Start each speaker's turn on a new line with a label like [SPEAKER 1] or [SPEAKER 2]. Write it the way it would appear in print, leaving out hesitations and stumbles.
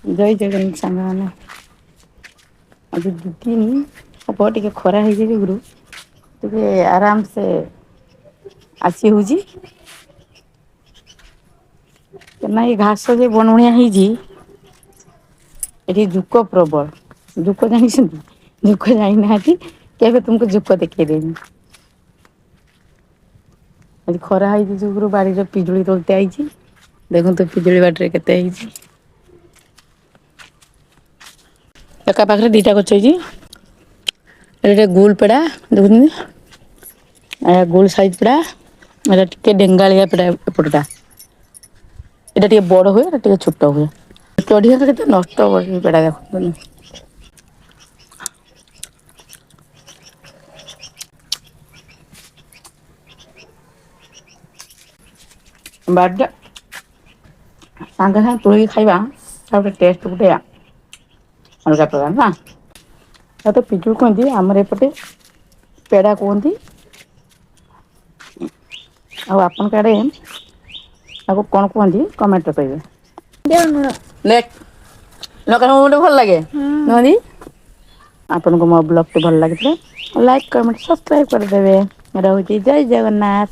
[SPEAKER 1] ଜୟ ଜଗନ୍ନାଥ ସାଙ୍ଗମାନେ। ଆଜି 2 ଦିନ ହବ ଟିକେ ଖରା ହେଇଛି ଯୋଗୁରୁ ଟିକେ ଆରାମସେ ଆସି ହଉଛି। ନା ଏଇ ଘାସ ଯୋଉ ବଣୁଣିଆ ହେଇଛି, ଏଠି ଜୁକ ପ୍ରବଳ। ଜୁକ ଜାଣିଛନ୍ତି? ଜୁକ ଜାଣିନାହାନ୍ତି, କେବେ ତୁମକୁ ଜୁକ ଦେଖେଇଦେବି। ଆଜି ଖରା ହେଇଛି ଯୋଗୁରୁ ବାଡ଼ିରେ ପିଜୁଳି ତୋଳିତେ ଆଇଛି। ଦେଖନ୍ତୁ ପିଜୁଳି ବାଡ଼ିରେ କେତେ ହେଇଛି। ଏକା ପାଖରେ 2ଟା ଗଛ ହେଇଛି। ଏଇଟା ଗୋଲ ପେଡ଼ା ଦେଖୁଛନ୍ତି, ଗୋଲ ସାଇଜ ପେଡ଼ା। ଏଟା ଟିକେ ଡେଙ୍ଗାଳିଆ ପେଡ଼ା, ଏପଟଟା ଏଟା ଟିକେ ବଡ଼ ହୁଏ, ଏଟା ଟିକେ ଛୋଟ ହୁଏ। ଚଢ଼ିବା କେତେ ନଷ୍ଟ କରୁଛନ୍ତି ପେଡ଼ା ଦେଖନ୍ତୁ। ବାଡ଼ିରେ ସାଙ୍ଗେ ସାଙ୍ଗେ ତୋଳିକି ଖାଇବା ତାର ଗୋଟେ ଟେଷ୍ଟ ଗୋଟେ ଅଲଗା ପ୍ରକାର ନା। ତ ପିଜୁଳି କୁହନ୍ତି, ଆମର ଏପଟେ ପେଡ଼ା କୁହନ୍ତି। ଆଉ ଆପଣଙ୍କ ଆଡ଼େ ତାକୁ କ'ଣ କୁହନ୍ତି କମେଣ୍ଟରେ କହିବେ। ଲେକ୍ ଲଙ୍କା ଗୋଟେ ଭଲ ଲାଗେ ନୁହଁନ୍ତି। ଆପଣଙ୍କୁ ମୋ ବ୍ଲଗ୍ଟି ଭଲ ଲାଗିଥିଲେ ଲାଇକ୍, କମେଣ୍ଟ, ସବସ୍କ୍ରାଇବ୍ କରିଦେବେ। ରହୁଛି, ଜୟ ଜଗନ୍ନାଥ।